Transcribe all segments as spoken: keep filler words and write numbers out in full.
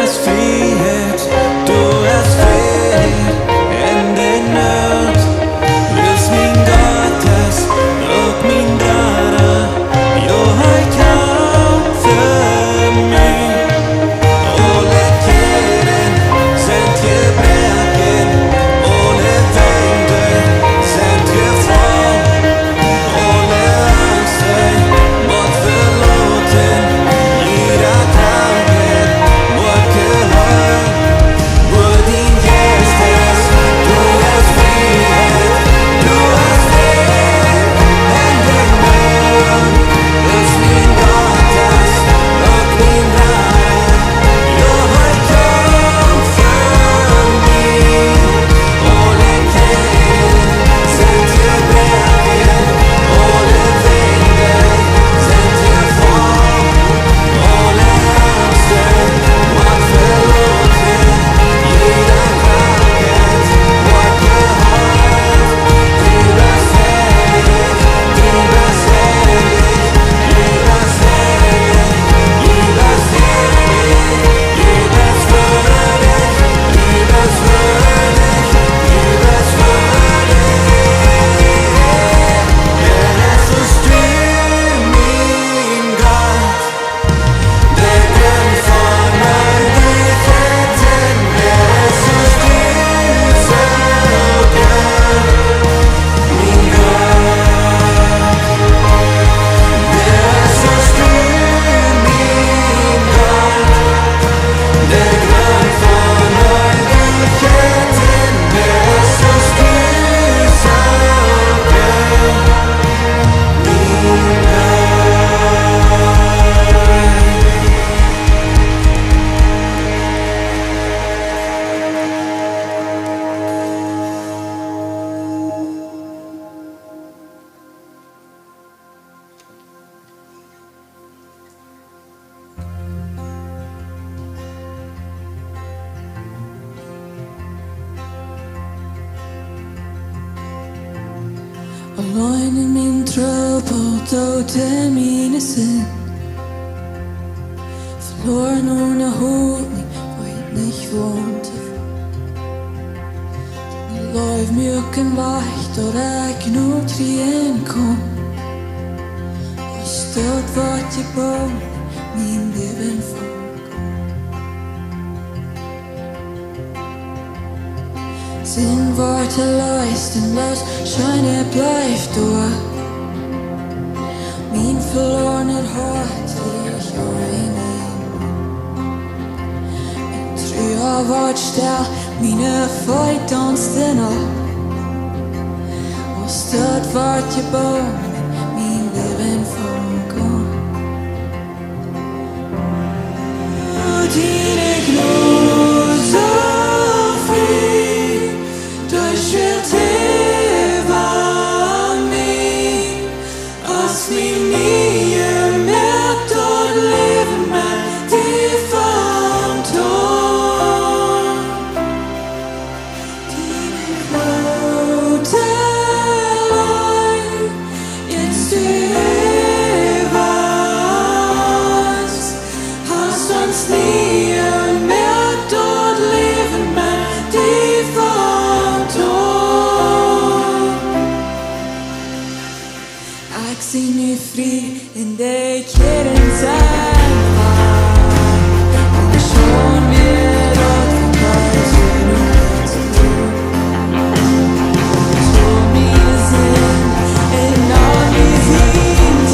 Frieheit, doa es Fräd en de Noot. Wiels mien Gott es uk mien Rada, jo, hee kjamft fa mie. Aule Kjäden sent jebroaken, aule Winja sent jefollen. Aule Angst, dee mott veloten, jieda Krankheit woat jeheelt. Wua dien Jeist es, doa es Frieheit, doa es Fräd en de Noot. Wiels mien Gott es uk mien Rada, jo, hee kjamft fa mie. Auleen en mien Trubbel, doot en miene Sind. Veloaren onen Hopninj, weet nich, wua to fangen. Leew mie uk een Wajch, daut ekj no die kjeem. Aus daut, waut jie boolen, mien Läwen funk. Sind woat jeleest un bloos Scheenheit blift doa. Mien velornet Hoat, ekj opp. Trua woat stell, miene Feet daunsten opp. Aus daut, waut jie boolen, mien Läwen funk. Diene Jnod soo frie, daut schient äwa mie, aus mie nie mea daut Läwen met die veloaren. Diene groote Leew, es du äwa ons, hast ons nie mea daut Läwen met die veloaren. Ekj sie nu frie en de Kjäden sent frie. Un schon wia daut vebie. Von miene Sind un aul miene Sind.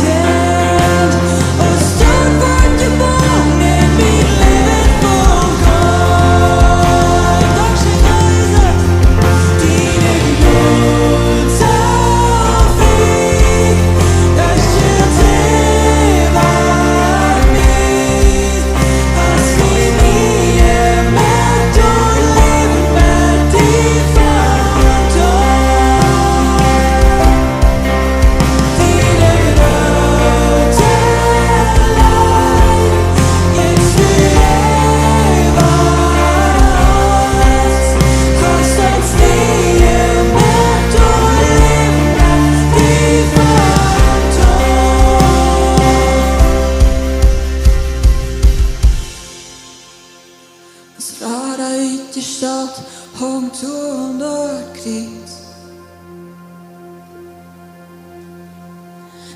Aus daut, waut jie boolen, mien Läwen funk. Dankscheen, Jesus.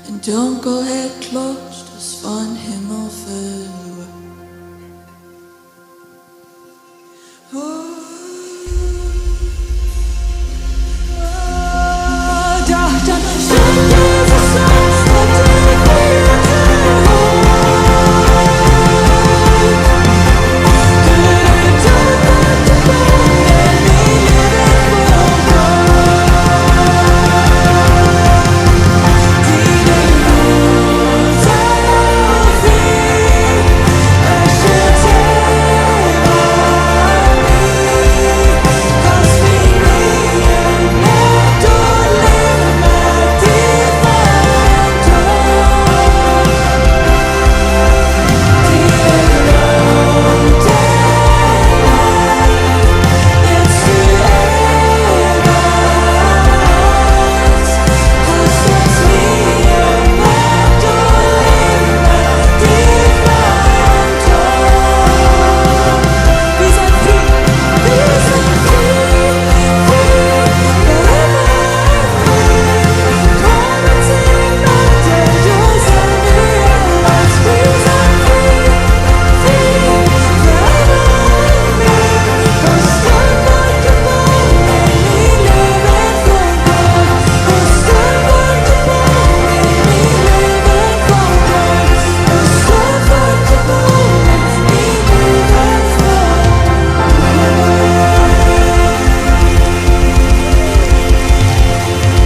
En Dunkelheit klotscht es von Himmel verloren.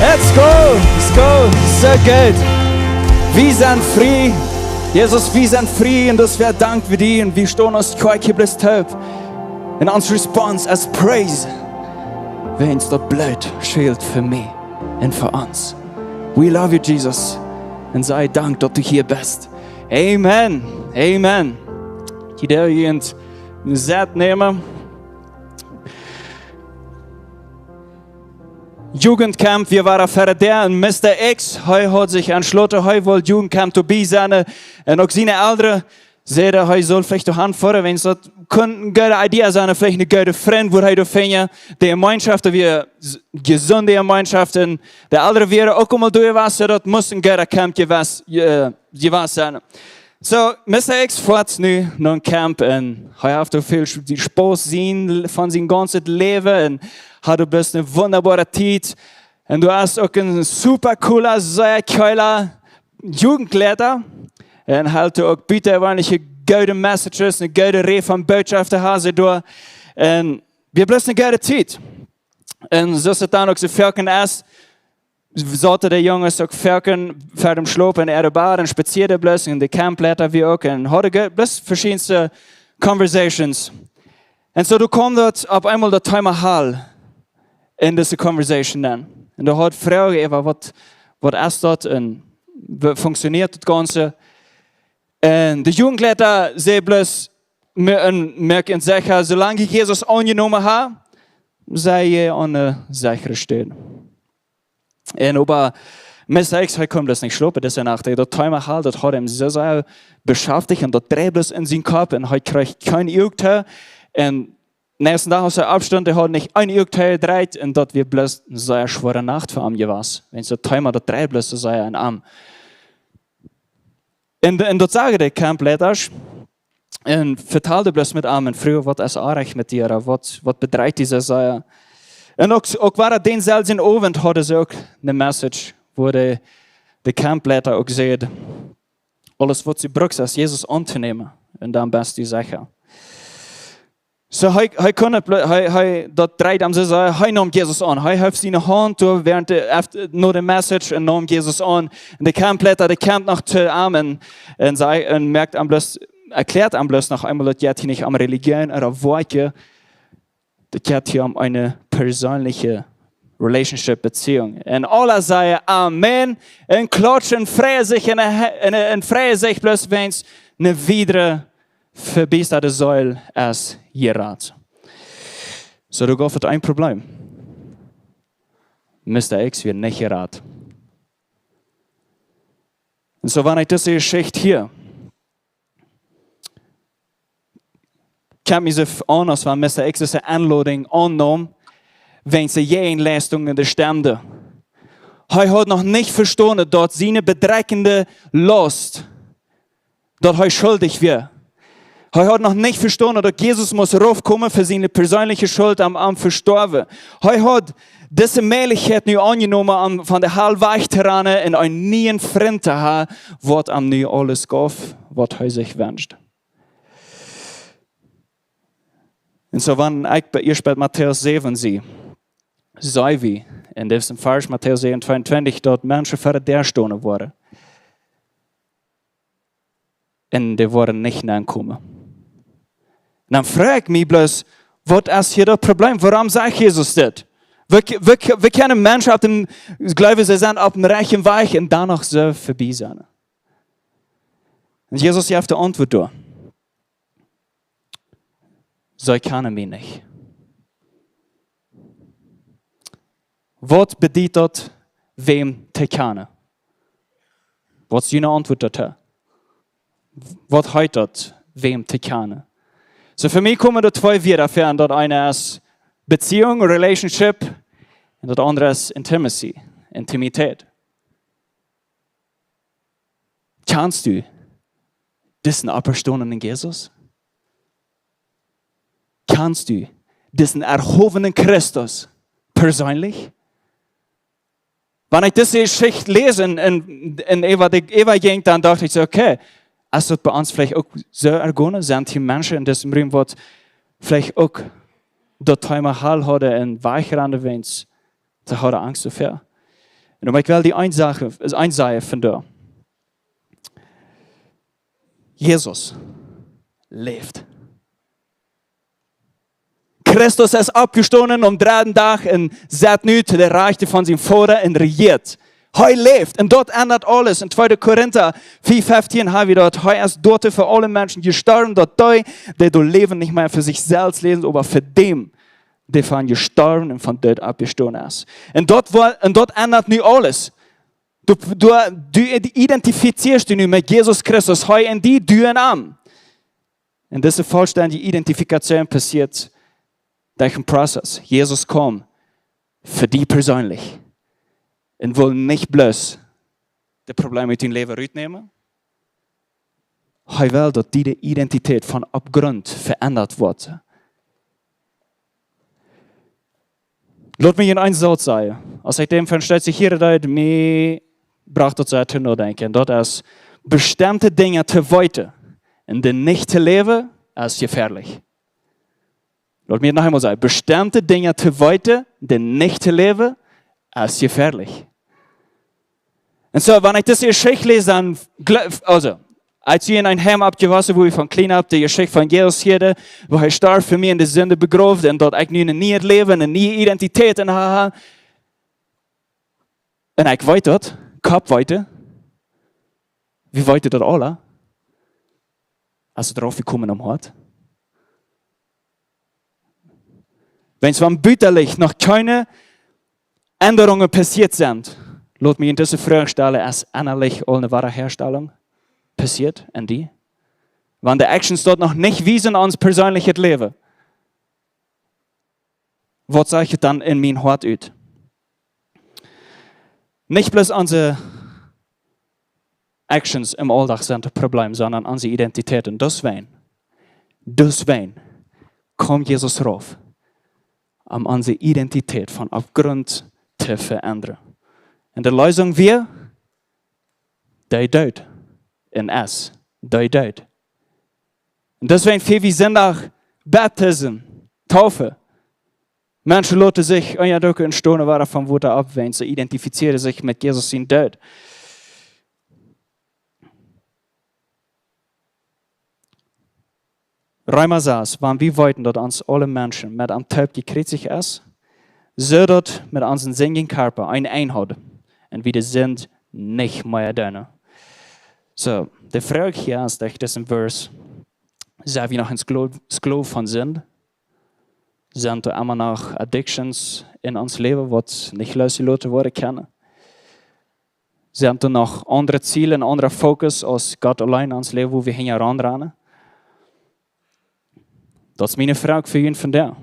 Let's go, let's go, so good. Wie sent frie. Jesus, wie sent frie un daut wia dank fa die un wie stonen aus Kjoakj hia bloos toop. Un ons response es praise. Wiels daut Bloot scheelt fa mie un fa ons. We love you, Jesus. Un saj dank daut du hia best. Amen. Amen. Jie doonen june Sitt nämen. Jugendcamp, wie wieren ver de Däa un Mister X, hee haud sikj entschloten, hee wull Jugendcamp to bie sennen. Un uk siene Elren säden, hee sull veleicht doa han foaren, wiels daut kunn eene goode Idee sennen, veleicht een gooda Frint, wua hee doa finjen. De Jemeenschoft, dee wia s-, jesunde Jemeenschoft, un de Elren wieren uk emol doa jewast, daut must een gooda Camp jewast, je-, jewast sennen. So, Mister X foat nu no een Camp un hee haft doa väl Sch-, dee Spos sien, von sien gaunzet Läwen un haud doa bloos eene wundaboare Tiet. Un doa es uk een super coola, sea coola Jugendleiter. Un hee haud doa uk butajeweenlich goode Messages, eene goode Rieej von Botschaften haud hee doa. Un wia bloos eene goode Tiet. Un soo aus et dan uk soo foaken es, sauten de Junges uk foaken ver däm Schlopen en äare Bad un spazieeden bloos un de Campleiter wia uk un hauden ge-, bloos veschiedenste conversations. Un soo, doa kjeem daut opp eemol daut Thema Hal en dise conversation dan. Un doa haud Froagen äwa waut, waut es daut un woo funktionieet daut Gaunze. Un de Jugendleiter säd bloos, me-, un moakt secha, soo lang ekj Jesus aunjenomen hab, sie ekj aun eene sechere Städ. Un oba Mister X, hee kunn bloos nich schlopen dise Nacht. Daut Thema Hal, daut haud am soo sea beschäftigt un daut dreid bloos en sienen Kopp un hee kjrieech kjeen Uag too. Un näakjsten Dach, aus hee oppstunt, hee haud nich een Uag toojebedreit un daut wia bloos eene sea schwoare Nacht fa am jewast. Wiels daut Thema, daut dreid bloos soo sea en am. Un, un daut sagen de Campleitasch un vetalden bloos met am un fruagen: "Waut es oajch met die? Ooda waut, waut bedrieecht die soo sea?" Un uk, uk wia daut dänselwjen Owent, hauden see uk eene Message, wua de, de Campleiter uk säd: "Aules waut du brukst es Jesus auntonämen, un dan best du secha." Soo, hee, hee kunn et blo-, hee, hee, daut dreid am soo sea, hee neem Jesus aun. Hee heeft siene Haunt doa wäarent de, eft-, no de Message un neem Jesus aun. Un de Campleiter, dee kjemt noch to am un, un säd, un moakt am bloos, erkjläat am bloos noch eemol, daut jeit hia nich om Religion ooda Woakjen, daut jeit hia om eene perseenelje Relationship, Beziehung. Un aule säden Amen un klautschen, freien sikj un, un, un freien sikj bloos, wiels eene wiedre vebiestade Seel es jerat. Soo, doa jeef et een Problem. Mister X wia nich jerat. Un soo, wan ekj dise Jeschicht hia, kjemt mie soo aun, aus wan Mister X siene Enlodunk aunneem, wiels de Jäajenleistung en de Stemde. Hee haud noch nich vestonen, daut siene bedrekjende Laust, daut hee schuldich wia. Hee haud noch nich vestonen, daut Jesus must raufkomen fa siene perseenelje Schult, am, am vestorwen. Hee haud dise Mäajlichkjeit nu aunjenomen, am von de Hal wajch to rannen un eenen nieen Frint to haben, waut am nu aules jeef, waut hee sikj wenscht. Un soo, wan ekj bie, ieescht bie Matäus säwen sie, saj wie en disen Varsch, Matäus säwen tweeuntwintich, daut Menschen ver de Däa stonen woaren. Un dee woaren nich nenkomen. Un dan froag ekj mie bloos, waut es hia daut Problem? Wuarom sajcht Jesus dit? Wie, wie, wie kjennen Menschen opp dän, jleewen see sent opp dän rajchten Wajch un dan noch soo verbie sennen? Un Jesus jeft de Auntwuat doa. See kjanen mie nich. Waut bediet daut, wäm to kjanen? Waut es june Auntwuat doatoo? Waut heet daut, wäm to kjanen? Soo, fa mie komen doa twee Wieed väa, un daut eene es Beziehung, Relationship, un daut aundre es Intimacy, Intimität. Kjanst du disen oppjestonenen Jesus? Kjanst du disen erhobenen Christus perseenlich? Wan ekj dise Jeschicht läs un, un, un äwa de, äwa jinkj, dan docht ekj soo, okay, es daut bie ons veleicht uk soo ergonen? Sent hia Menschen en disem Rum, waut veleicht uk daut Thema Hal hauden un wajchrannen, wiels see hauden Angst doafäa? Un oba ekj well die eene Sach, eene Sach von doa. Jesus läft. Christus es oppjestonen aum dredden Dach un sett nu to de Rajchte von sienen Voda un rejieet. Hee läft un daut endat aules. En tweede Korinta vea feftieen haben wie daut, hee es doa fa aule Menschen jestorwen, daut dee, dee daut Läwen nich mea fa sikj selfst läwen, oba fa däm, dee von jestorwen un von doot oppjestonen es. Un daut, wa-, un daut endat nu aules. Du, du, du identifizieescht die nu met Jesus Christus, hee en die, du en am. Un dise vollstendje Identifikation passieet derch een Prozess. Jesus kjemt fa die perseenlich un well nich bloos de Probleme ut dien Läwen rutnämen. Hee well, daut die de Identität von opp Grunt veendat woat. Lot mie een Sauz sajen. Aus ekj dän von Staut hia deed, mie brocht daut sea toom Nodenkjen. Daut es, bestemde Dinja to weeten un dee nich to läwen, es jefäadlich. Lot mie noch eemol sajen. Bestemde Dinja to weeten, dee nich to läwen, es jefäadlich. Un soo, wan ekj dise Jeschicht läs, dan, gl-, aulsoo, aus ekj en een Heim oppjewossen, wua ekj von kjlien opp de Jeschicht von Jesus hieed, woo hee storf fa mie, en de Sind begroft, un daut ekj nu een nieet Läwen, eene niee Identität en ha, ha. Un ekj weet daut, Kopp weet, wie weeten daut aule, aus et doaropp jekomen es, em Hoat. Wan von butalich noch kjeene Endrungen passieet sent, lot mie en dise Froag stalen, es ennalich aul eene Wadaherstellung passieet en die? Wan de Actions daut noch nich wiesen aun ons perseenlichet Läwen, waut sajcht et dan en mien Hoat ut? Nich bloos onse Actions em Auldach sent daut Problem, sonda onse Identität. Un deswäajen, deswäajen kjemt Jesus rauf, om onse Identität von opp Grunt to veendren. Un de Leesunk wia, dee Doot. Un es, dee Doot. Un deswäajen fieren wie Sindach Baptism, Taufe. Menschen loten sikj, oh jo, doa kjennen stonen, wada von Wota oppwaken, see identifizieren sikj met Jesus sien Doot. Reema sas, wan wie weeten, daut ons aule Menschen met am toop jekjriezicht es, soo daut met onsen sinjen Kjarpa eene Eenheit un wie de Sind nich mea doonen. Soo, de Froag hia es, daut es en Vers, sent wie noch een Sklo-, Sklow von Sind? Sent doa emma noch Addictions en ons Läwen, waut nich losjeloten woaren kjennen? Sent doa noch aundre Ziele un aundra Fokus aus Gott auleen en ons Läwen, wua wie hinjaraun rannen? Daut es miene Froag fa junt vondoag.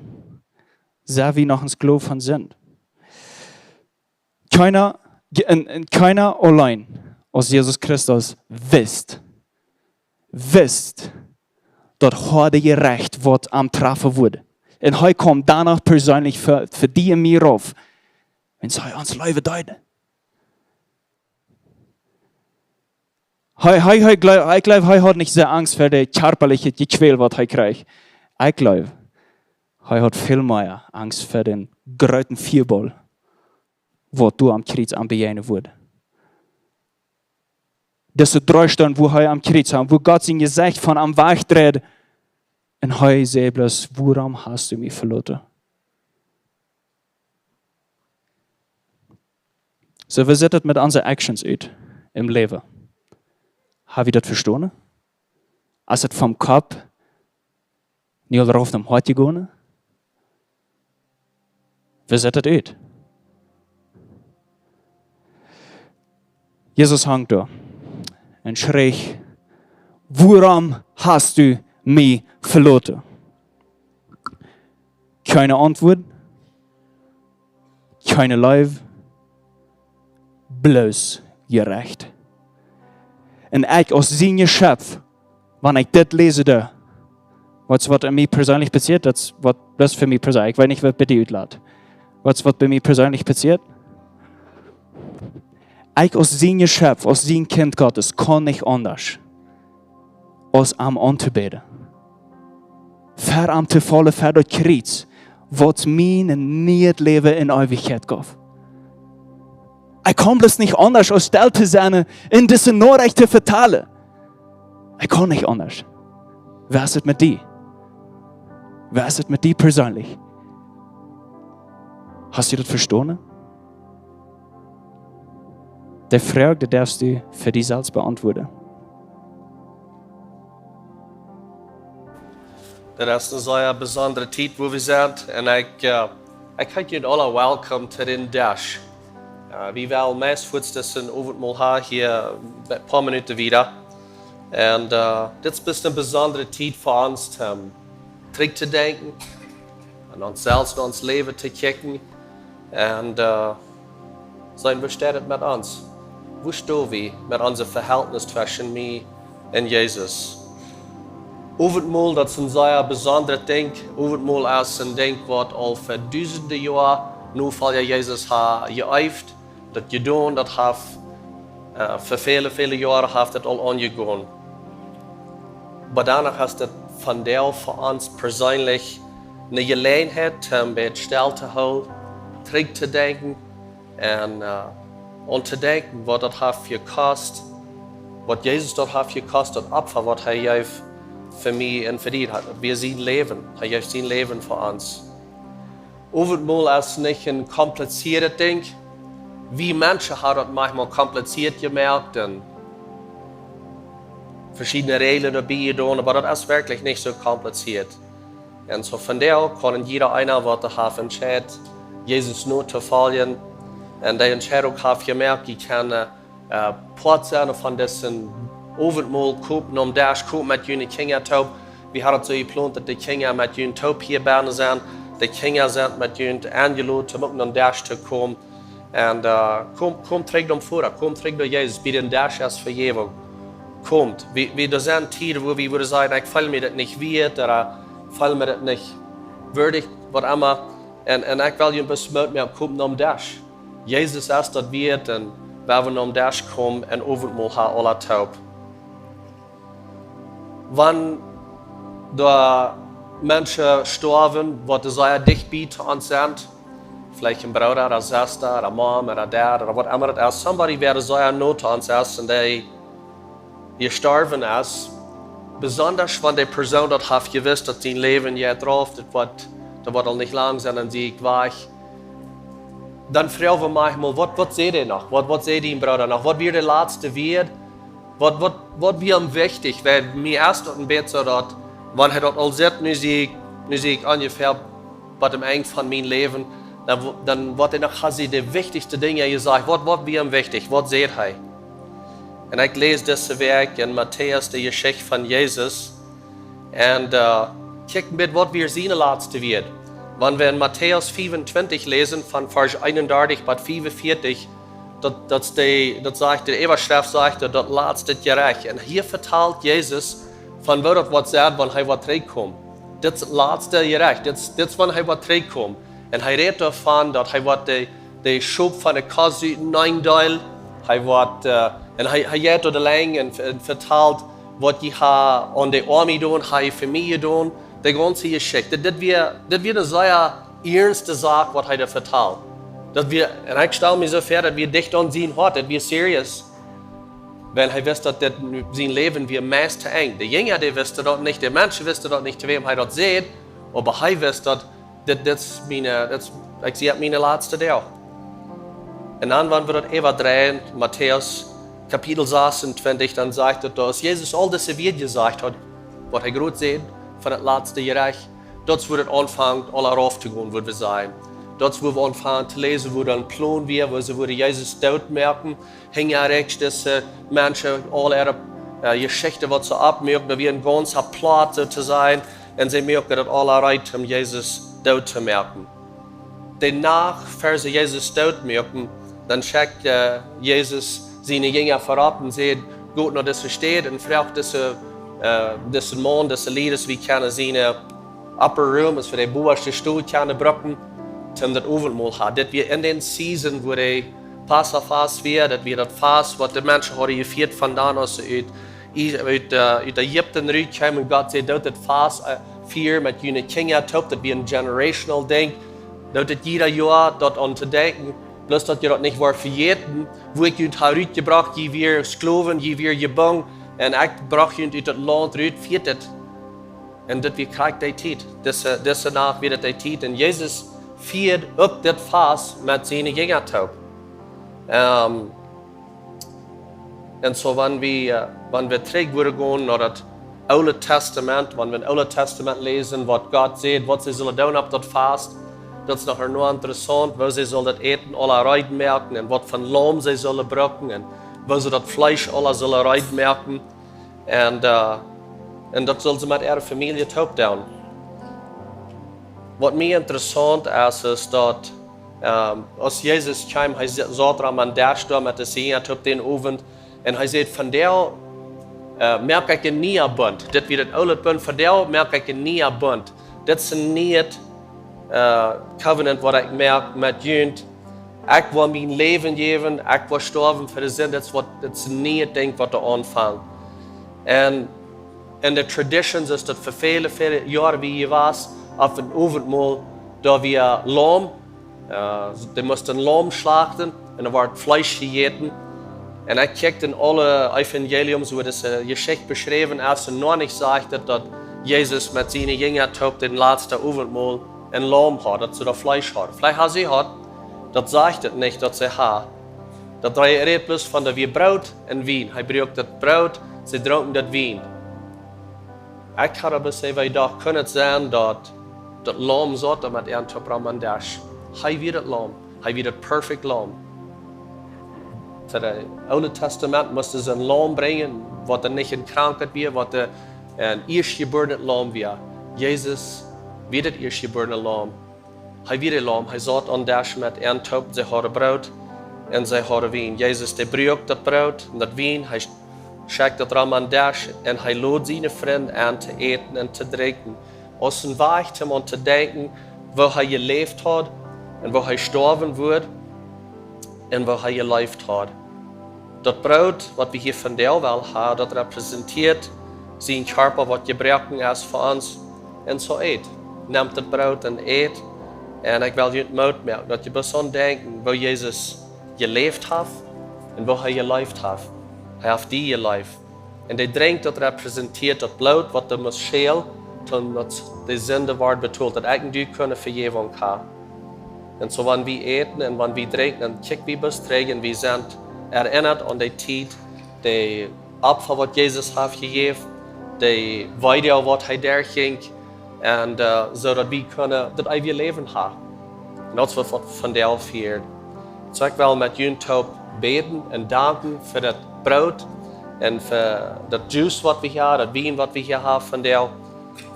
Sent wie noch een Sklow von Sind? Kjeena Ke-, un, un kjeena auleen aus Jesus Christus wist, wist, daut hee de Jerecht waut am trafen wudd. Un hee kjeem doano perseenlich fa, fa die un mie rauf. Wan hee ons leewen deed. Hee, hee, hee gleew, ekj gleew, hee haud nich soo Angst fa de kjarpaliche Jekwäl waut hee kjrieech. Ekj gleew, hee haud väl mea Angst fa dän grooten Fiaball, waut doa aum Kjriez am bejäajnen wudd. Dise dree Stunden, wua hee aum Kjriez hung, wua Gott sien Jesecht von am wajchdreid, un hee säd bloos: "Wuarom hast du mie veloten?" Soo, woo sitt et met onse Actions ut em Läwen? Ha wie daut vestonen? Es et vom Kopp nu aul rauf nom Hoat jegonen? Woo sitt et ut? Jesus hunk doa un schreech: "Wuarom hast du mie veloten?" Kjeene Auntwuat, kjeene Leew, bloos Jerecht. Un ekj aus sien Jeschöpf, wan ekj dit läsen doo, weetst waut aun mie perseenlich passieet? Daut es waut bloos fa mie perseenlich. Ekj weet nich waut bie die utlaut. Weetst waut bie mie perseenlich passieet? Ekj aus sien Jeschöpf, aus sien Kjint Gottes, kaun nich aundasch aus am auntobäden. Ver am to faulen, ver daut Kjriez, waut mie een nieet Läwen en Eewichkjeit jeef. Ekj kaun bloos nich aundasch aus stell to sennen un dise Norecht to vetalen. Ekj kaun nich aundasch. Woo es et met die? Woo es et met die perseenlich? Hast du daut vestonen? De Froag, dee darfst du fa die selfst beauntwuaden. Daut es eene sea besondre Tiet, wua wie sent. Un ekj, äh, ekj heet junt aula welcome to dän Desch. Äh, wie wellen meist fuaz daut Owentmol haben hia een poa Minuten wieda. Un, äh, dit es best eene besondre Tiet fa ons, om trigj to denkjen un ons selfst un ons Läwen to kjikjen. Un, äh, seenen, woo steit et met ons? Woo stonen wie met ons Vehältnis tweschen mie un Jesus? Owentmol, daut es een sea besondret Dinkj. Owentmol es een Dinkj, waut aul fa dusende Joaren nu fa Jesus haft jeeeft, daut jedonen, daut haft, äh, fa väle, väle Joaren haft et aul aunjegonen. Oba doano es et vondoag fa ons perseenlich eene Jeläajenheit, om bät stell to hoolen, trigj to denkjen un, äh, aun to denkjen, waut daut haft jekost, waut Jesus daut haft jekost, daut Opfa, waut hee jeef fa mie un fa die. Daut wia sien Läwen. Hee jeef sien Läwen fa ons. Owentmol es nich een komplizieetet Dinkj. Wie Menschen haben daut maunchmol kompliziert jemoakt un veschiedne Räajlen doabie jedonen, oba daut es werkjlich nich soo kompliziert. Un soo vondoag kaun jieda eena, waut doa haft entscheit, Jesus notofoljen, un dee Entscheidunk haft jemoakt, dee kaun, äh, äh, Poat sennen von dit Owentmol, kjemt nom Desch, kjemt met june Kjinja toop. Wie haben et soo jeplont, daut de Kjinja met junt toop hia bennen sent. De Kjinja sent met junt enjelot, om uk nom Desch to komen. Un, äh, kjemt, kjemt trigj nom Voda, kjemt trigj no Jesus, bie dän Desch es Vejäwunk. Kjemt, wie, wie, doa sent Tieden, wua wie wudden sajen: "Ekj feel mie daut nich wieet, ooda ekj feel mie daut nich wieedich", waut emma. Un, un ekj well junt bloos Moot moaken, kjemt nom Desch. Jesus es daut wieet, un wie woaren nom Desch komen un Owentmol haben aula toop. Wan doa Menschen stoawen, waut sea dicht bie to ons sent, veleicht een Brooda ooda Sesta ooda Mom ooda Dad ooda waut emma et es, somebody, waut sea no to ons es un dee jestorwen es, besonda wan dee Persoon daut haft jewist, daut sien Läwen jeit drauf, daut woat, daut woat aul nich lang sennen, dan sie ekj wajch. Dan froag wie maunchmol: "Waut, waut säd hee noch? Waut, waut säd dien Brooda noch? Waut wia de latste Wieed? Waut, waut, waut wia am wichtich?" Wiels mie es daut een bät soo, daut wan hee daut aul sajcht, nu sie ekj, nu sie ekj onjefäa bie daut Enj von mien Läwen, dan wo-, dan woat hee noch, haft hee de wichtichste Dinja jesajcht. Waut, waut wia am wichtich? Waut säd hee? Un ekj läs dise Wäakj en Matäus de Jeschicht von Jesus. Un, äh, kjikj een bät, waut wia siene latste Wieed. Wan wie en Matäus fiefuntwintich läsen, von Varsch eenundartich bat fiefunvieetich, Daut, daut, es de, daut sajcht, de Äwaschreft sajcht, daut, daut latste Jerecht. Un hia vetalt Jesus von woo daut woat sennen, wan hee woat trigjkomen. Dit latste Jerecht, dit, dit es wan hee woat trigjkomen. Un hee rät doavon, daut hee woat de, de Schop von de Kost utenaunda deelen. Hee woat, äh, un hee, hee jeit doa de Lenj un, un vetalt, waut hee haft aun de Oame jedonen, hee fa mie jedonen, de gaunze Jeschicht. Dit, dit wia, dit wia eene sea iernste Sach, waut hee doa vetalt. Daut wia, un ekj stal mie soo väa, daut wia dicht aun sien Hoat, daut wia serious. Wiels hee wist, daut dit nu, sien Läwen wia meist to Enj. De Jinja, dee wisten daut nich, de Menschen wisten daut nich, to wäm hee daut säd, oba hee wist daut, dit, dit es miene, dit es, ekj sie opp miene latste Doag. Un dan, wan wie daut äwadreien, Matäus Kapitel sasuntwintich, dan sajcht et, daut aus Jesus aul dise Wieed jesajcht haud, waut hee groot säd, von daut latste Jerecht, daut es wua et aunfangt, aula rauf to gonen, wudd wie sajen. Daut es wua wie aunfangen to läsen, wua een Plon wia, woo see wudden Jesus dootmoaken, hinja rajchts dise Menschen, aul äare, äh, Jeschicht, waut see oppmoaken, daut wia een gaunza Plot, soo to sajen, un see muaken daut aula reed, om Jesus doot to moaken. De Nacht, ver see Jesus doot muaken, dan schekjt, äh, Jesus siene Jinja verop un sajcht: "Got no dise Staut un froagt dise, äh, dise Maun, dise Lied, aus wie kjennen siene upper room, aus wie de bowaschte Stow kjennen brucken, om daut Owentmol haben." Dit wia en dän Season, wua de Passafast wia, daut wia daut Fast, waut de Menschen hauden jefieet von dan, aus see ut, ut, äh, ut Ägipten rutkjeemen. Gott säd: "Doot daut Fast, äh, fieren met june Kjinja toop." Daut wia een generational Dinkj. Doot daut jieda Joa, daut aun to denkjen. Bloos daut jie daut nich woaren vejäten, wua ekj junt hab rutjebrocht, jie wieren Sklowen, jie wieren jebungen, un ekj brocht junt ut daut Launt rut, fiert et. Un daut wia krakjt dee Tiet. Dise, dise Nacht wia daut dee Tiet. Un Jesus fieed uk dit Fast met siene Jinja toop. Ähm, un soo, wan wie, äh, wan wie trigj wudden gonen no daut Oole Tastament, wan wie em Oole Tastament läsen, waut Gott sajcht, waut see sullen doonen opp daut Fast, daut es noch ea interessaunt, woo see sullen daut Äten aula reed moaken un waut fa Laum see sullen brucken un woo see daut Fleesch aula sullen reed moaken. Un, äh, un daut sullen see met äare Famielje toop doonen. Waut mie interessaunt es, es daut, ähm, aus Jesus kjeem, hee sa-, saut doa aum Desch doa met de Jinja toop dän Owent, un hee säd: "Vondoag, äh, moak ekj een nieen Bunt. Dit wia daut oole Bunt, vondoag moak ekj een nieen Bunt. Dit es een nieet, äh, covenant, waut ekj moak met junt. Ekj well mien Läwen jäwen, ekj well stoawen fa de Sind. Dit es waut, dit es een nieet Dinkj, waut doa aunfangt." Un en de traditions es daut fa väle, väle Joaren wia jewast, opp een Owentmol, doa wia Laum, äh, dee musten Laum schlachten un doa wort Fleesch jejäten. Un ekj kjikj en aule Evangeliums, wua dise Jeschicht beschräwen es, un nich sajcht et, daut Jesus met siene Jinja toop daut latste Owentmol een Laum haud, daut see doa Fleesch hauden. Veleicht hauden see jehaut, daut sajcht et nich, daut see hauden. Daut hee rät bloos von, doa wia Broot un Wien. Hee bruak daut Broot, see drunken daut Wien. Ekj haud oba soo jedocht, kunn et sennen, daut daut Laum saut doa met an toop aum Desch? Hee wia daut Laum. Hee wia daut perfect Laum. Fa daut Oole Tastament musten see een Laum brinjen, waut doa nich een Krankheit wia, waut doa een ieeschtjebuarnet Laum wia. Jesus wia daut ieeschtjebuarne Laum. Hee wia daut Laum, hee saut aum Desch met an toop, see hauden Broot un see hauden Wien. Jesus, dee bruak daut Broot un daut Wien, hee schekjt daut aum Desch un hee lod siene Frind en to äten un to drinkjen. Aus een Wajch om aun to denkjen, woo hee jeläft haud un woo hee stoawen wudd un woo hee jeleeft haud. Daut Broot, waut wie hia vondoag wellen haben, daut repräsentieet sien Kjarpa, waut jebroaken es fa ons. Un soo ät. Nemt daut Broot un ät. Un ekj well junt Moot moaken, daut jie bloos aun denkjen, woo Jesus jeläft haft un woo hee jeleeft haft. Hee haft die jeleeft. Un dee Drinkj, daut repräsentieet daut Bloot, waut doa must schellen, toom daut de Sind wort betolt, daut ekj un du kjennen Vejäwunk haben. Un soo, wan wie äten un wan wie drinkjen, dan kjikj wie bloos trigj un wie sent erennat aun dee Tiet, dee Opfa, waut Jesus haft jejäft, dee Weedoag, waut hee derchjinkj, un, äh, soo daut wie kjennen daut eewje Läwen haben. Un daut es waut, waut vondoag fieren. Soo, ekj well met junt toop bäden un danken fa daut Broot un fa daut Juice, waut wie hia haben, daut Wien, waut wie hia haben vondoag.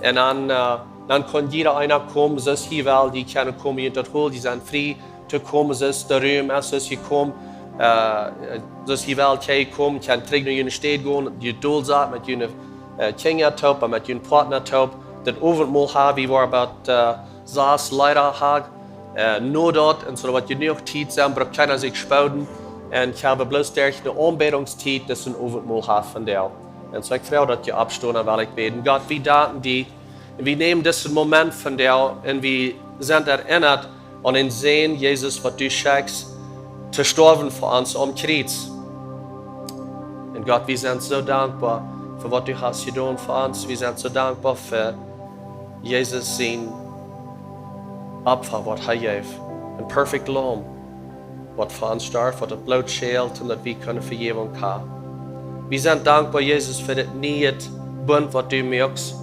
Un dan, äh, dan kaun jieda eena komen, soo aus hee well, dee kjennen komen, jie daut holen, jie sent frie to komen, soo aus de Rum es, soo aus jie komen. Äh, äh, soo aus jie wellen hia komen, kjennen trigj no june Städ gonen, jie dol sat met june, äh, Kjinja toop, met june Partner toop, daut Owentmol haben, wie woaren about, äh, sas Leeda haben, äh, no daut, un soo daut jenuach Tiet sent, brukt kjeena sikj spooden, un ekj hab bloos derch de Aunbädungstiet, daut es een Owentmol haben von dee. Un soo ekj froag daut jie oppstonen, un well ekj bäden. Gott, wie danken die, un wie nämen disen Moment von dee, un wie sent erinnert, aun dän Sän Jesus, waut du schenkjst, to stoawen fa ons aum Kjriez. Un Gott, wie sent soo dankboa fa waut du hast jedonen fa ons. Wie sent soo dankboa fa Jesus sien Opfa, waut hee jeef. Een perfekt Laum, waut fa ons storf, waut daut Bloot schält, un daut wie kjennen Vejäwunk haben. Wie sent dankboa, Jesus, fa dit niee Bunt, waut du moakst,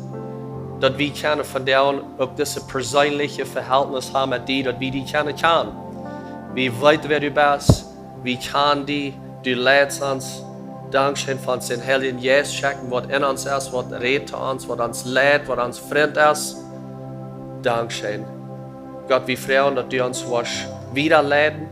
daut wie kjennen vondoag uk dit perseenelje Vehältnis haben met die, daut wie die kjennen kjanen. Wie weeten, wäa du best. Wie kjanen die. Du leitst ons. Dankscheen fa dän Heiljen Jeist, schekjen, waut en ons es, waut rät to ons, waut ons leit, waut ons Frint es. Dankscheen. Gott, wie froagen, daut du ons woascht wieda leiden,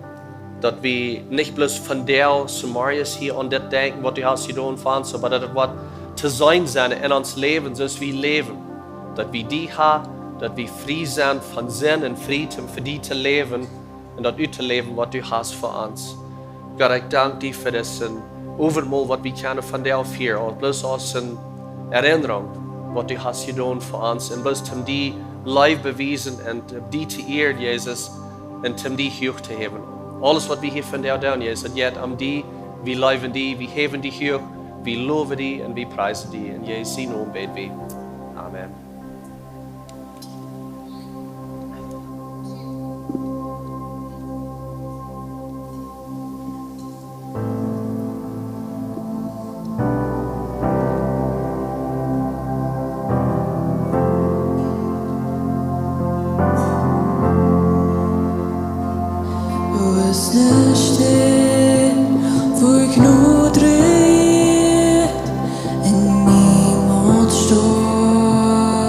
daut wie nich bloos vondoag, zemorjes hia aun dit denkjen, waut du hast jedonen fa ons, oba daut et woat to seenen sennen en ons Läwen, soo aus wie läwen. Daut wie die haben, daut wie frie sent von Sind un frie om fa die to läwen un daut uttoläwen, waut du hast fa ons. Gott, ekj dank die fa dit Owentmol, waut wie kjennen vondoag fieren, un bloos aus eene Erinnrunk, waut du hast jedonen fa ons, un bloos om die Leew bewiesen un die to ieren, Jesus, un om die huach to häwen. Aules, waut wie hia vondoag doonen, Jesus, daut jeit om die. Wie leewen die, wie häwen die huach, wie lowen die un wie priesen die. En Jesus sien Nomen bäd wie. Amen. Wo es ne Städ, wua ekj no dreid un niemols stoa?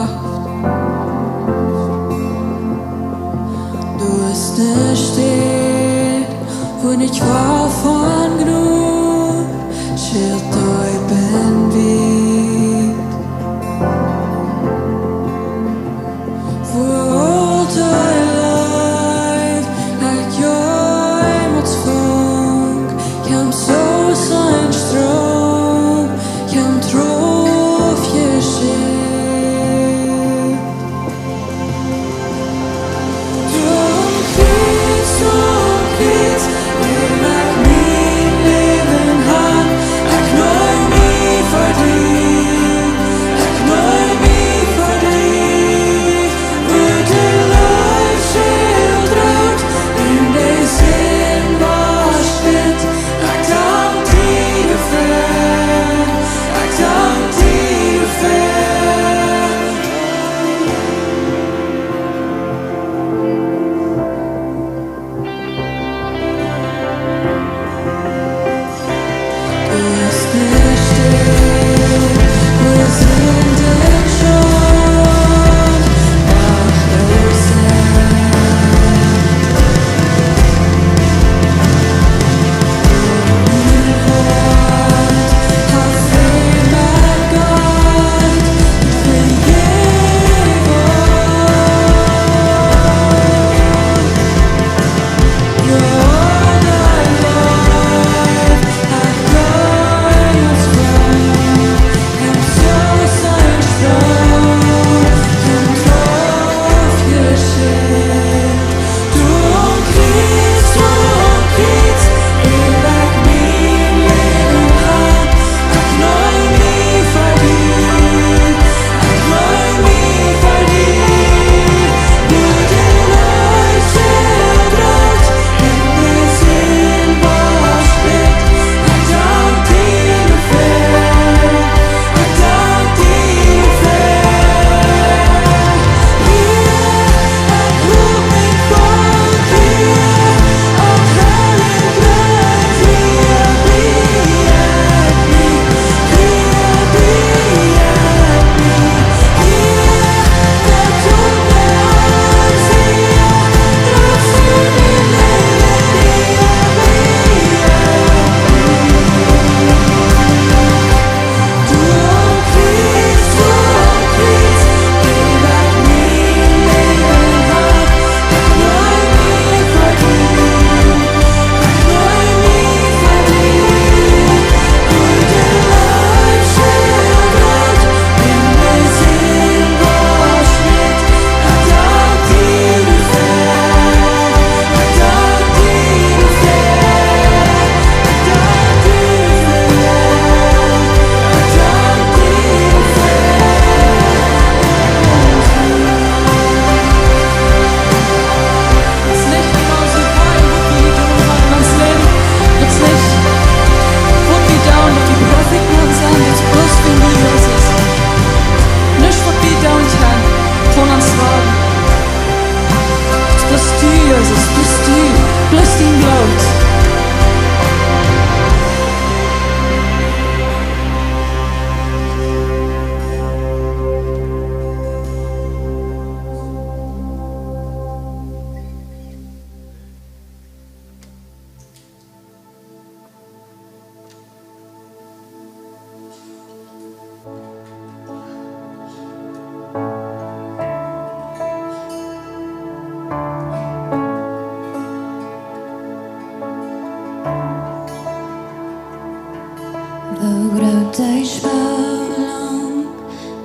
de Spolunk,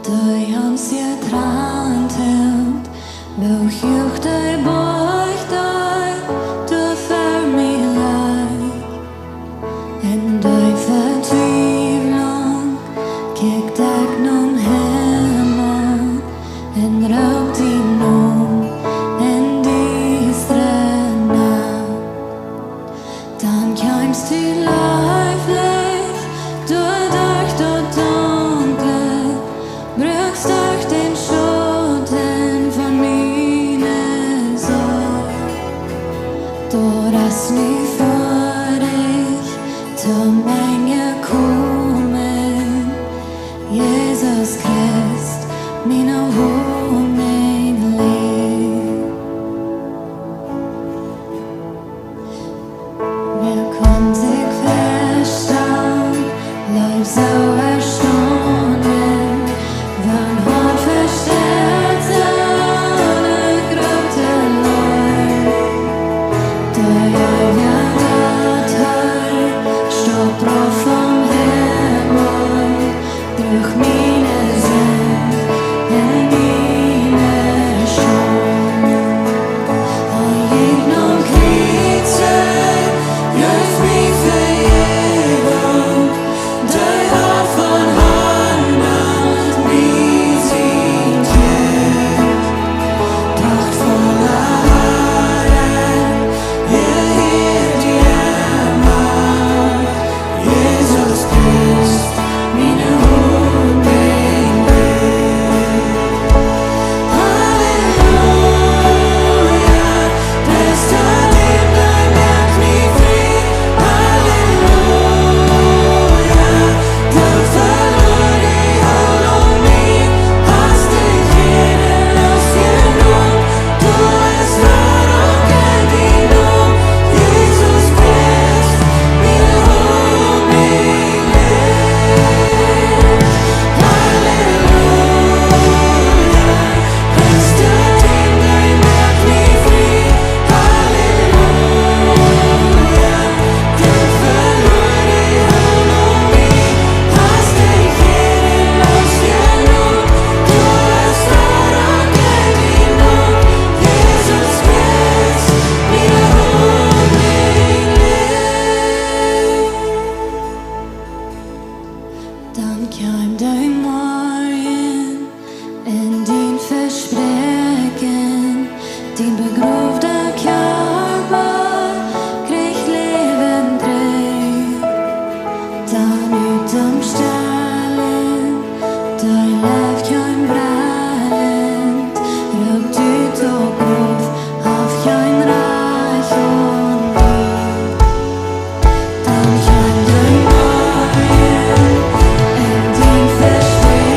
dee ons hia trant hilt, woo huach de Boajch, dee doa ver mie lajcht. En de Vetwiewlunk kjikj ekj nom Himmel un roop dien Nomen en diestre Nacht. Dan kjeemst du leeflich doa derch daut Dunkle, bruakst derch dän Schoten von miene Sorj. Daut es nu fa die to mie jekomen, Jesus Christ, miene Hopninj. Wäa kunn sikj väastalen, Leew soo erstonen, wan Hoat vesteit soone groote Leew? De Heilja Gott, hee storf rauf vom Himmel, droag miene Sind en miene Schult. Hee jinkj nom Kjriez, jeef mie Vejäwunk, dee haft von Hoat aun mie sien Kjint. Prachtvolla Harr, hia die Macht, Jesus Christ, miene Hopninj. Halleluja, Christus, dee moakt mie frie. Halleluja, Doot veloaren aun mie, hast du Jesus jenomen. Dan kjeem de Morjen un dien Vespräakjen, dien begroowda Kjarpa kjrieech Läwen trigj. Dan ut däm Stellen, dee Leew kjeem brennend, roopt ut daut Grauf, haft kjeen Rajcht aun die. Dan kjeem de Morjen un dien Vespräakjen,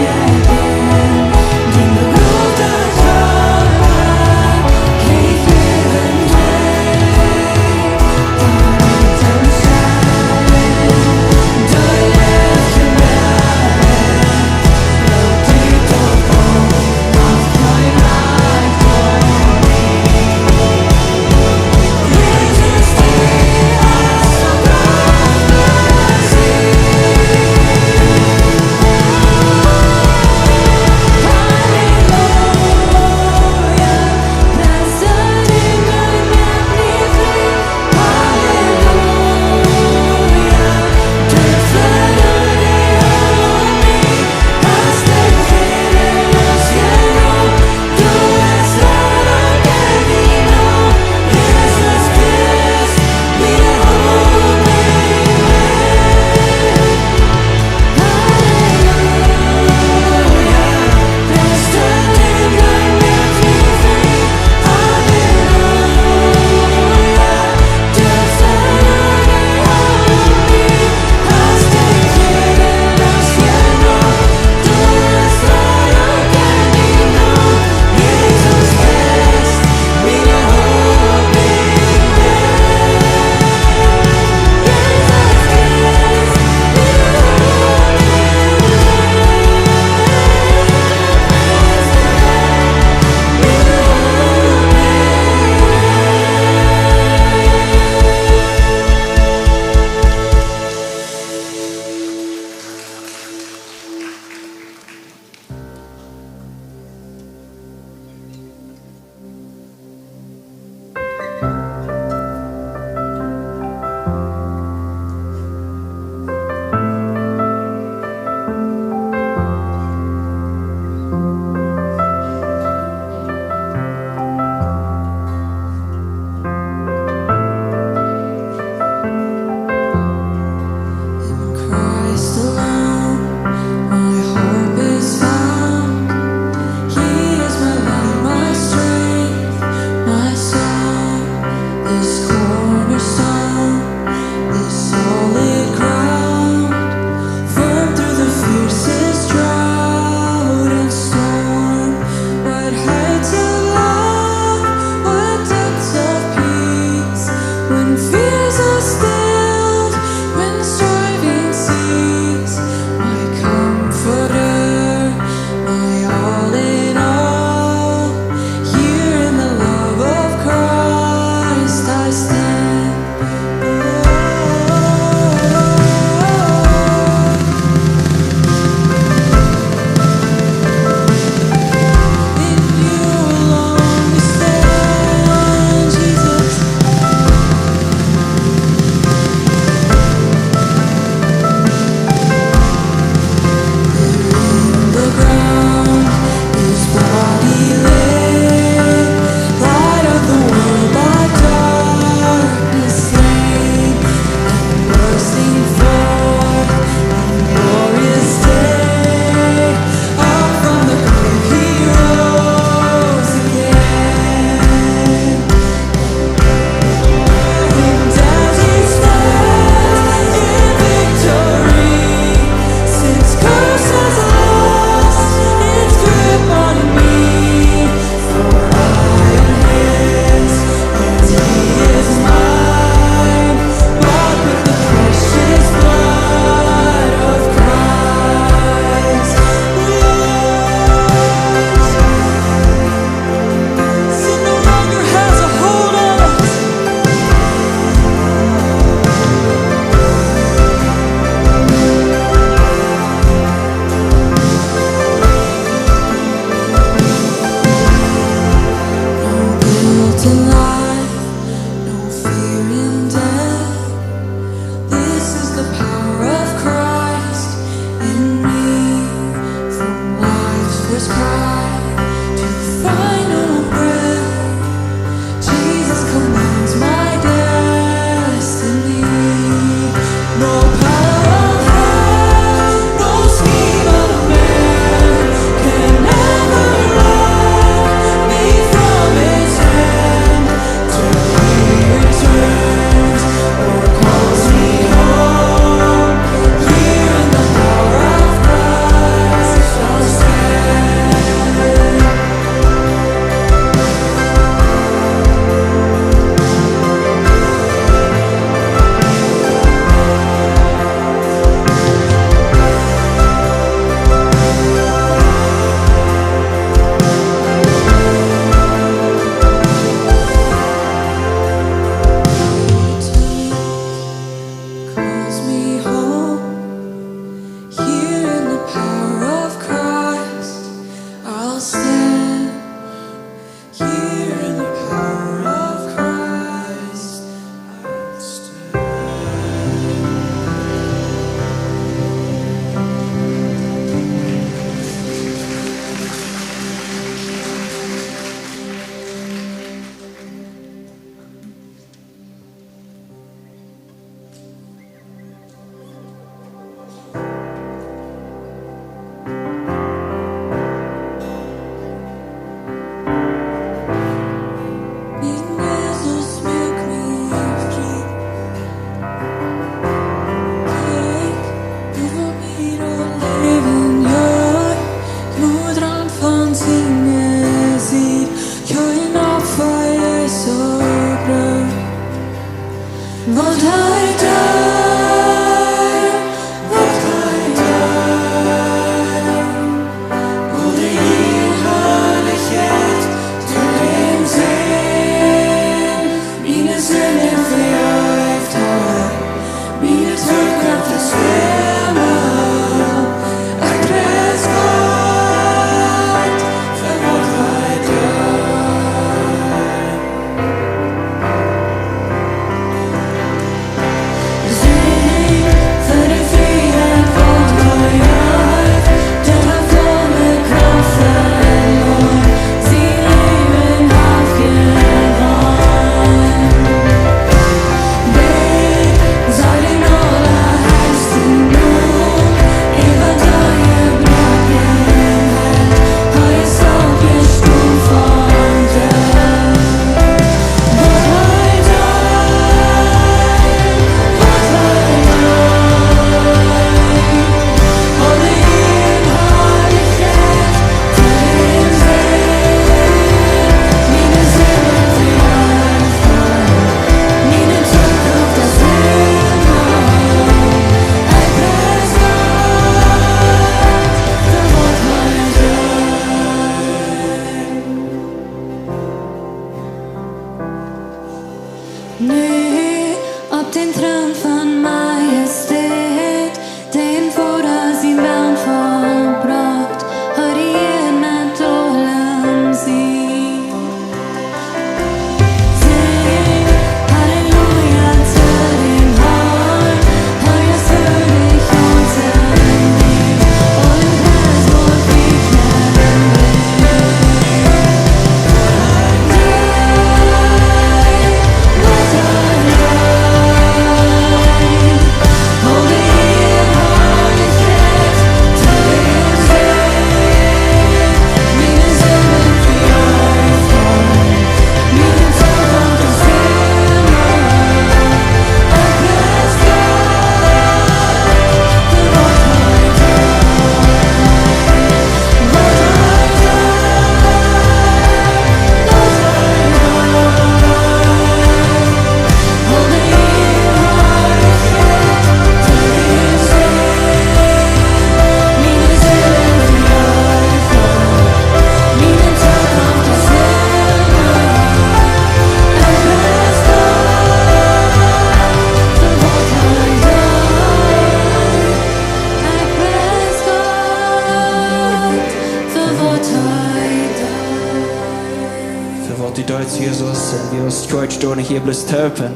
Deist, Jesus, un wie aus Church doa nich hia bloos toop un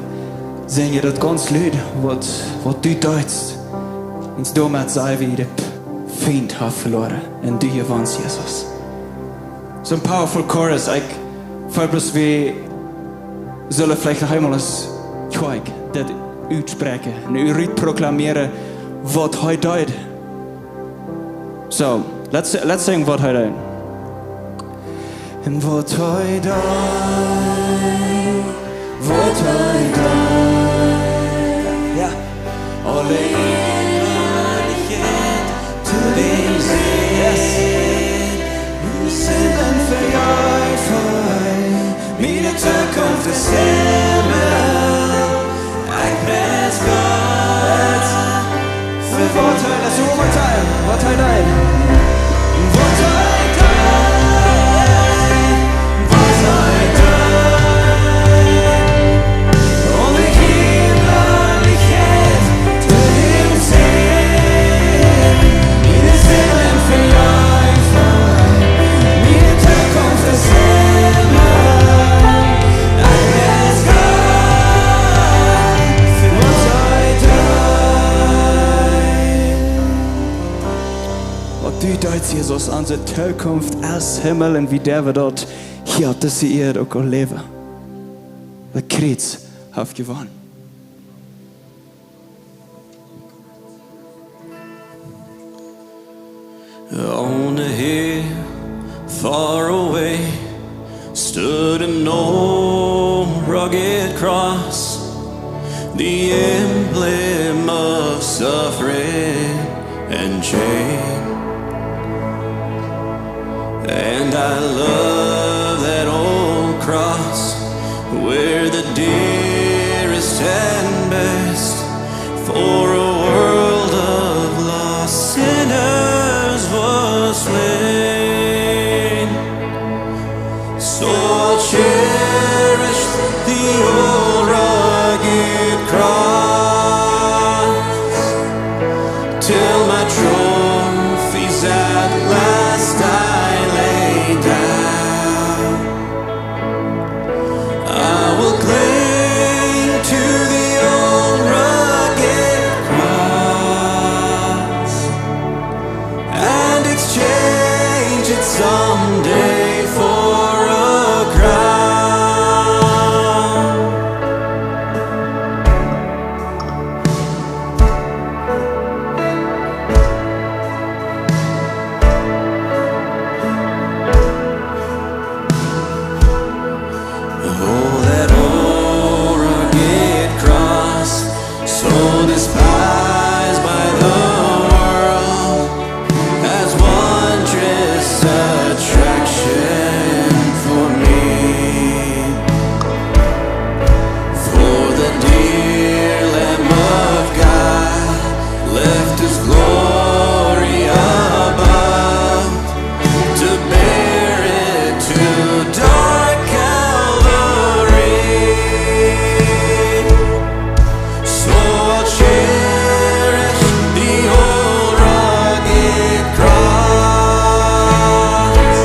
sinjen daut gaunz lud, waut, waut du deist. Un doamet saj wie, de Fient haft veloaren un du jewannst, Jesus. Soon powerful chorus, ekj feel bloos, wie sellen veleicht noch eemol aus Church daut utspräakjen un utproklamieren, waut hee deed. So, let's, let's sing Waut hee deed. Un waut hee deed. Waut hee deed. Jo. Aule Ehrlichkeit to dem Sän. Yes. Sinden vejäft hee. Miene Zukunft es Himmel. Ekj pries Gott fa waut hee, let's do one more time. Waut hee deed. Waut hee deed. Waut hee deed. Aule Ehrlichkeit to dem Sän. Miene Sinden vejäft hee. Miene Zukunft es Himmel. Waut du deist, Jesus, onse Zukunft es Himmel un wie derwen daut hia opp dise Ieed uk aul läwen. Daut Kjriez haft jewonnen. On a hill far away stood an old rugged cross, the emblem of suffering and shame. And I love that old cross where the dearest and best for a world of lost sinners was slain. So I'll cherish the old rugged cross till my trophies at last I lay down. I will cling to the old rugged cross and exchange it someday for a crown. Oh, that old rugged cross, so despised by the world, has wondrous attraction for me. For the dear Lamb of God left his glory above to bear it to dark Calvary. So I'll cherish the old rugged cross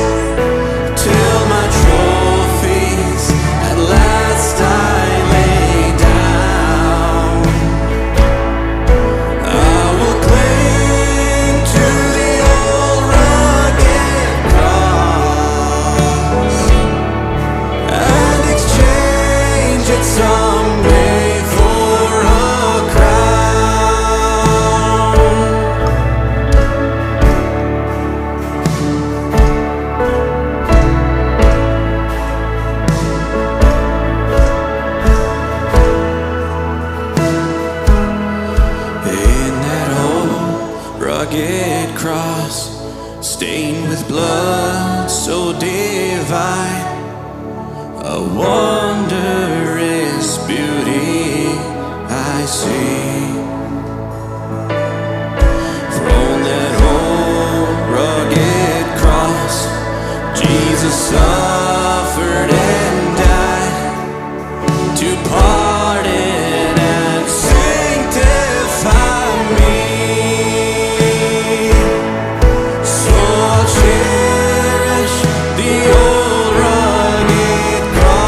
till my trophies at last I lay down. I will cling to the old rugged cross and exchange it someday for a crown. In that old rugged cross, stained with blood so divine, a wondrous beauty I see. For on that old rugged cross, Jesus suffered and died to pardon and sanctify me. So I'll cherish the old rugged cross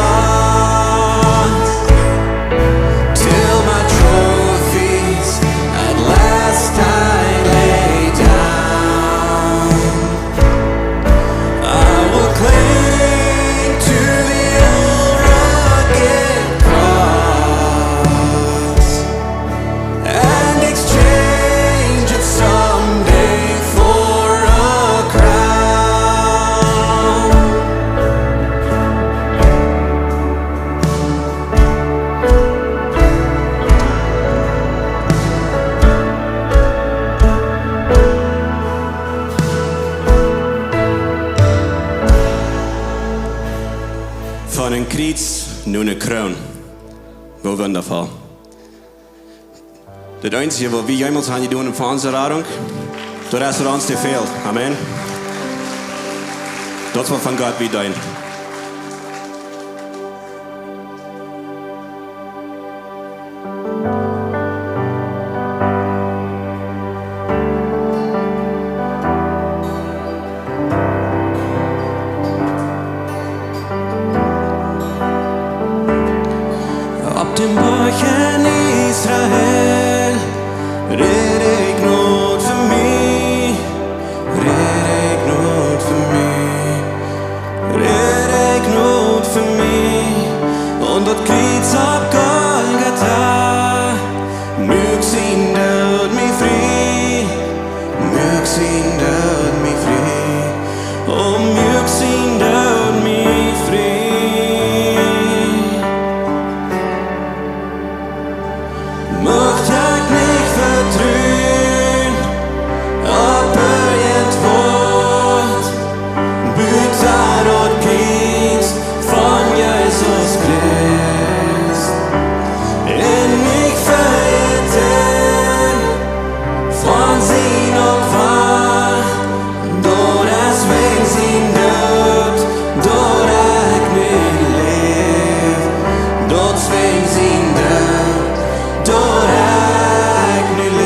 Kjriez no ne Kroon. Woo wundafoll. Daut eensje waut wie jemols haben jedonen fa onse Radunk, daut es waut ons fält. Amen. Daut es waut von Gott wie deenen. Opp dän Boajch en Israel, räd ekj Jnod fa mie, räd ekj Jnod fa mie, räd ekj Jnod fa mie, aun daut Kjriez opp Golgata, muak sien Doot mie frie, muak sien Doot mie frie, o muak sien Doot mie frie. Mucht ekj nich vetruen opp irjentwaut, buta daut Kjriez von Jesus Christus. Un nich vejäten von sien Opfa, daut es wäajen sien Doot daut ekj nu läw, daut es wäajen sien Doot daut ekj nu läw.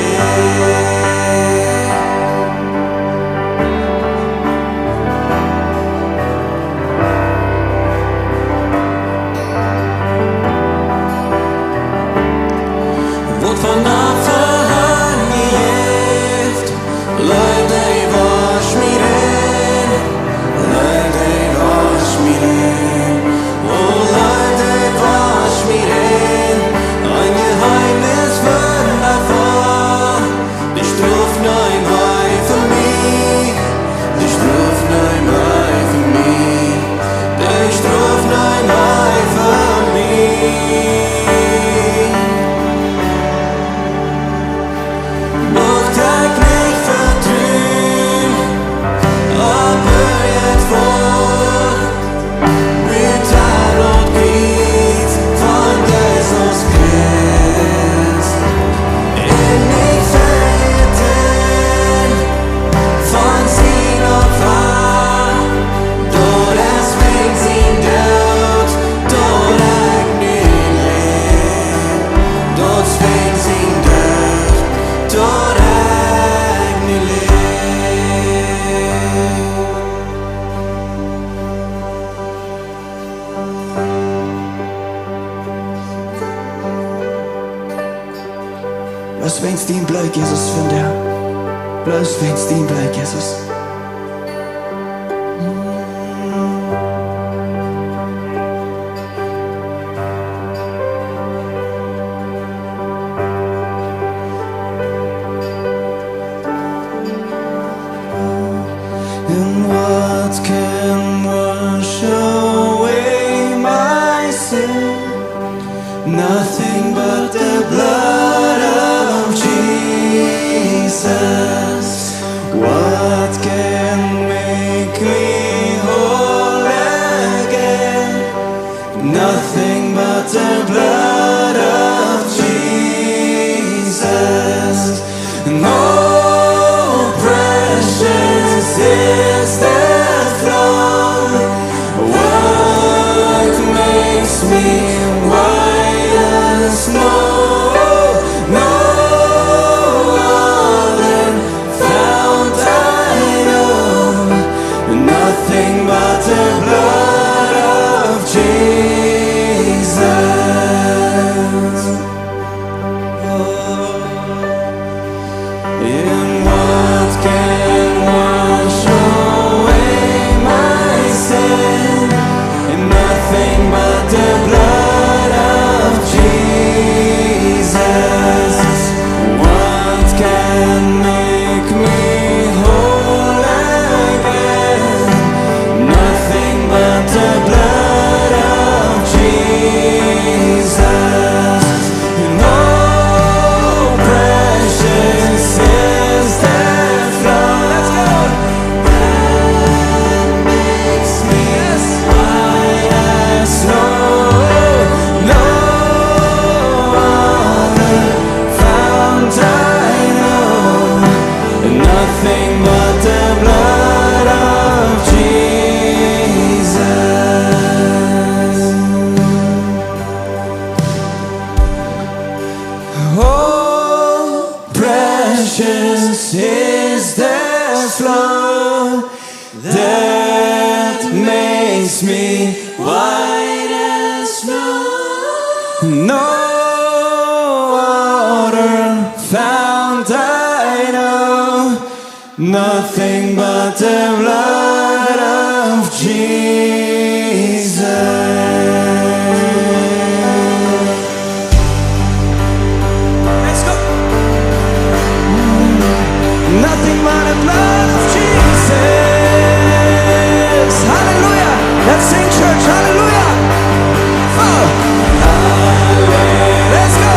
Waut von Opfa han jejäft, Leew, dee wosch mie rein, Leew, dee wosch mie rein, o Leew, dee wosch mie rein, een Jeheemnis wundafoll. De Strof neem hee fa mie, de Strof neem hee fa mie, de Strof neem hee fa mie. Mucht ekj nich vetruen opp irjentwaut, buta daut Kjriez von Jesus Christus. Un nich vejäten von sien Opfa, daut es wäajen sien Doot daut ekj nu läw, daut es wäajen sien Doot daut ekj nu läw. Bloos wäajen dien Bloot, Jesus, vondoag. Bloos wäajen dien Bloot, Jesus. And what can wash away my sin? Nothing but the blood of Jesus. What can make me whole again? Nothing but the blood of Jesus. Oh, precious is the flow. What makes me white as snow? No other fount I know, nothing but the blood of Jesus. And what can wash away Lord, that makes me white as snow. No other fount I know, nothing but the blood of Jesus. Let's go. Nothing but the blood of Jesus. Hallelujah. Let's sing, church. Hallelujah. Four. Let's go.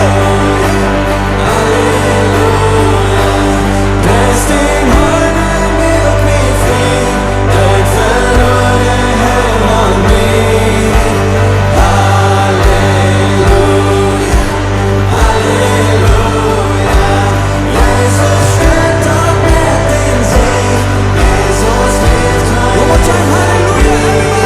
One more time, hallelujah, everybody.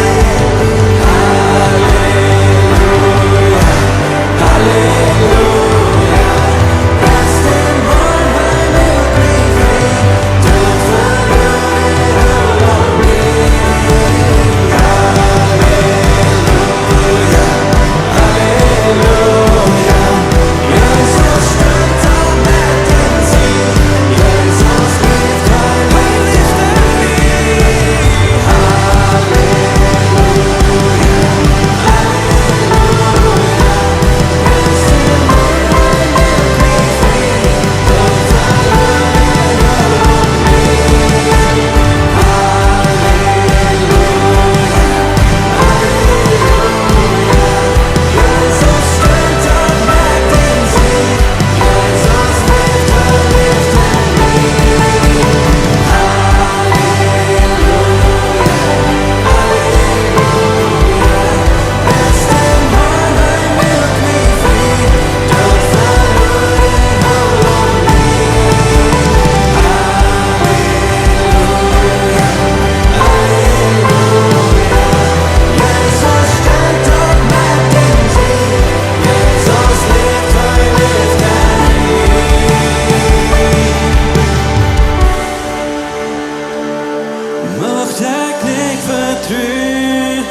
Mucht ekj nich vetruen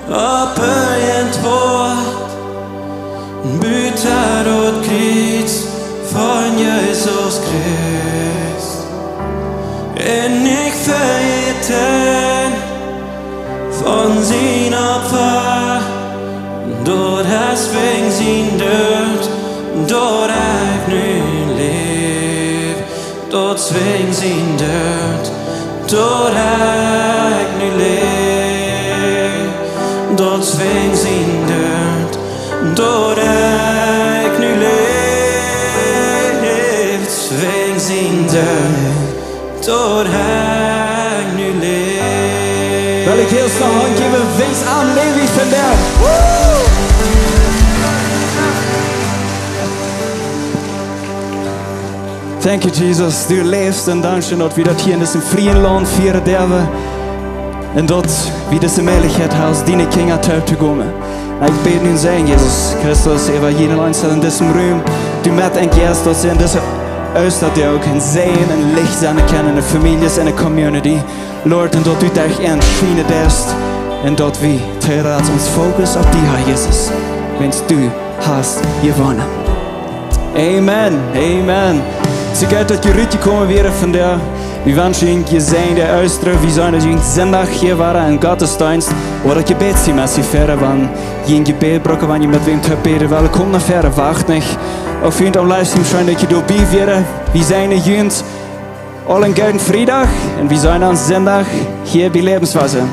opp een Wuat buta daut Kjriez von Jesus Christus. Un nich vejäten von sien Opfa, daut es wäajen sien Doot, daut ekj nu läw. Daut es wäajen sien Doot, daut ekj nu läw. Daut es wäajen sien Doot, daut ekj nu läw. Daut es wäajen sien Doot, daut ekj nu läw. Well ekj hia noch een Haunt jäwen, wäms am läw ekj vondoag? Woo! Thank you, Jesus. Du läfst un dankscheen, daut wie daut hia en disem frieen Launt fieren derwen. Un daut wie dise Mäajlichkjeit haben, aus diene Kjinja toop to komen. Un ekj bäd nu en Säajen, Jesus Christus, äwa jieda eena en disem Rum. Du met enn Jeist, daut see en dise Oostatiet uk een Säajen un Licht sennen kjennen en de Famieljes, en de Community. Lord, un daut du derch an schienen deist. Un daut wie toorats ons Fokus opp die haben, Jesus. Wiels du hast jewonnen. Amen. Amen. Soo goot daut jie rutjekomen wieren vondoag. Wie wenschen junt jesäajende Oostren. Wie seenen junt Sindach hia wada em Gottesdeenst. Ooda daut Jebädsteam es hia ver, wan jie een Jebäd brucken, wan jie met wäm toop bäden wellen, komt no ver, wacht nich. Uk fa junt aum Livestream, scheen daut jie doabie wieren. Wie seenen junt aul een gooden Friedach un wie seenen ons Sindach hia bie Lebenswasser.